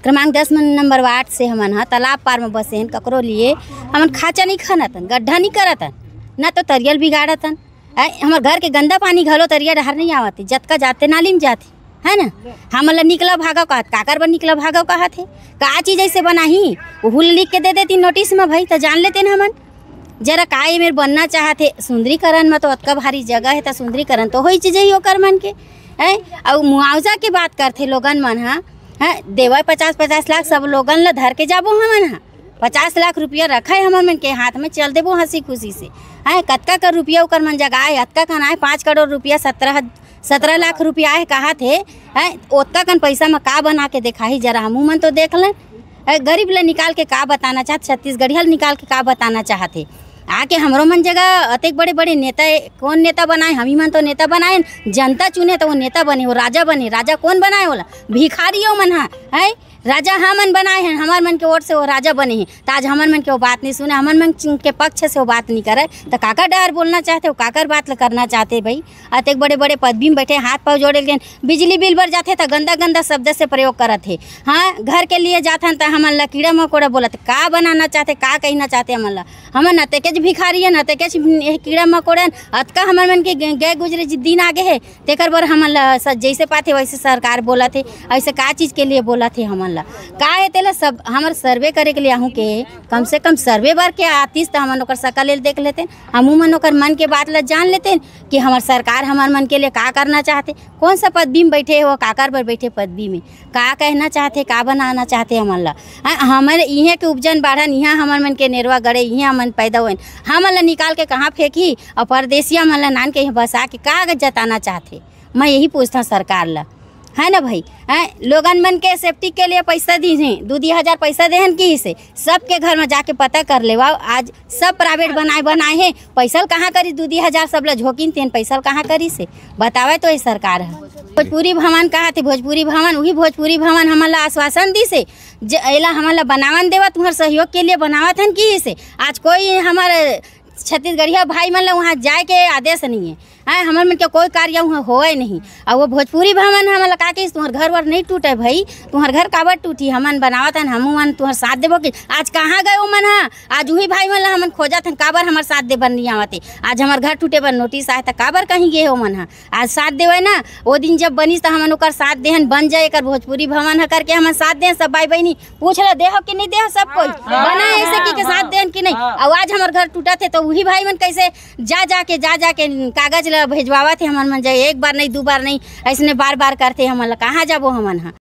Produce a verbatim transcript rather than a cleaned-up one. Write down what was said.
क्रमांक दस number ward से हमन ह तालाब पार में बसे हन, ककरो लिए हमन खाचा नहीं खनतन, गड्ढा नहीं करतन, ना तो तरियल बिगाड़तन। आय, हमर घर के गंदा पानी घलो तरिया डहर नहीं आवत हे, जतका जाथे नाली में जाथे, है ना? हमन ला निकला भागा कहत, काकर बर निकला भागा कहत हे? का चीज ऐसे बनाही? ओहू ला लिख के दे देती नोटिस में भाई, त जान लेते न हमन। जरा का ये मेर बनना चाहत हे सुंदरीकरण में, तो अतका भारी जगह है, त सुंदरीकरण तो होई चीज ही ओकर मन के, है। अउ मुआवजा के बात करथे लोगन मन हा, है, देवय पचास पचास लाख, सब लोगन ला धर के जाबो हमन हा। पचास लाख रुपया रखा है हमर मन के हाथ में, चल देबो हंसी खुशी से। है, कतका कर रुपया ओकर मन जगा आए, अतका कन आए, पाँच करोड़ रुपया, सत्रह सत्रह लाख रुपया आए कहा थे। है, ओतका कन पैसा में का बना के देखाही, जरा हमू मन तो देख लें। है, गरीब ले निकाल के का बताना चाहत, छत्तीसगढ़िया ले निकाल के का बताना चाहत हे? आके हमरो मन जगह अतेक बड़े बड़े नेता, कौन नेता बनाए? हम ही मन तो नेता बनाए, जनता चुने तो वो नेता बने, वो राजा बने। राजा कौन बनाए? ओला भिखारी हो मन हा, है। राजा हमन बनाए हैं, हमर मन के वोट से वो राजा बने हैं, त आज हमर मन के वो बात नहीं सुने, हमर मन के पक्ष से वो बात नहीं करे, त काकर डहर बोलना चाहते हो, काकर बात ल करना चाहते भाई? अतेक बड़े बड़े पदवी में बैठे, हाथ पाँव जोड़े लेकिन बिजली बिल बर जाथे त गंदा गंदा शब्द से प्रयोग करत हे। हाँ, घर के लिए जाथन त हमन ला कीड़ा मकोड़ा बोलत, का बनाना चाहते, का कहना चाहते हमन ला? हमन अतेकेच भिखारी हन, अतेकेच कीड़ा मकोड़ा हन, अतका हमर मन के गए गुजरे दिन आगे है, तेकर बर हमन ला स-, जैसे पाथे वैसे सरकार बोलत हे। ऐसे का चीज के लिए बोलत हे हमन ला? का हे तेला सब हमर सर्वे करे के लिए आहू के, कम से कम सर्वे बर के आतिस त हमन ओकर सकल ले देख लेते, हमू मन ओकर मन के बात ला जान लेते कि हमर सरकार हमर मन के लिए का करना चाहते, कौन सा पदवी में बैठे हो, काकर बर बैठे पदवी में, का कहना चाहते, का बनाना चाहते हमन ला। हाँ, हमर इहें के उपजन बाढ़न, इहाँ हमर मन के नेरवा गड़े, इहें हमन पैदा होएन, हमन ला निकाल के कहाँ फेंकही? और परदेसिया मन ला नान के इहाँ बसा के का जताना चाहते? मैं यही पूछता सरकार ला, है ना भाई? हैं, लोगन मन के सेफ्टी के लिए पैसा दी है, दू दू हजार पैसा देहन की से सबके घर में जाके पता कर लेवा। आज सब प्राइवेट बनाए बनाए हैं, पैसा ल कहाँ करी? दू दू हजार सब ला झोंकिन तेन पैसा ल कहाँ करी से बतावे तो ये सरकार है। भोजपुरी भवन कहा थे, भोजपुरी भवन, वही भोजपुरी भवन हमन ला आश्वासन दी से, ज-, एला हमन ला बनावन देवा, तुम्हार सहयोग के लिए बनावत हन की से। आज कोई हमारे छत्तीसगढ़िया भाई मन ला वहाँ जाए के आदेश नहीं है। हैं, हमर मन के कोई कार्य वहाँ होए नहीं। और वो भोजपुरी भवन हमन ला का कहिस, तुम्हार घर वर नहीं टूटे भाई, तुम्हार घर काबर टूटी? हमन बनावत हन, हमू मन तुम्हार साथ देबो कि। आज कहाँ गए वो मन हा? आज वही भाई मन ला हमन खोजत हन, काबर हमर साथ दे बर नहीं आवत हे। आज हमर घर टूटे बर नोटिस आए त काबर कहीं गए वो मन हा? आज साथ देवे ना, वो दिन जब बनिस त हमन ओकर साथ देहन, बन जाए एकर भोजपुरी भवन ह करके हमन साथ देहन। सब भाई बहनी पूछ लो, देहो कि नहीं देहो, सब कोई हाँ, बना हाँ, ऐसे की के हाँ, साथ देहन कि नहीं। हाँ। और आज हमर घर टूटत हे तो वही भाई मन कैसे जा जा के, जा जा के कागज ला भेजवावत हे हमन मन जाए, एक बार नहीं, दू बार नहीं, ऐसने बार बार करते हमन ला, कहाँ जाबो हमन हा?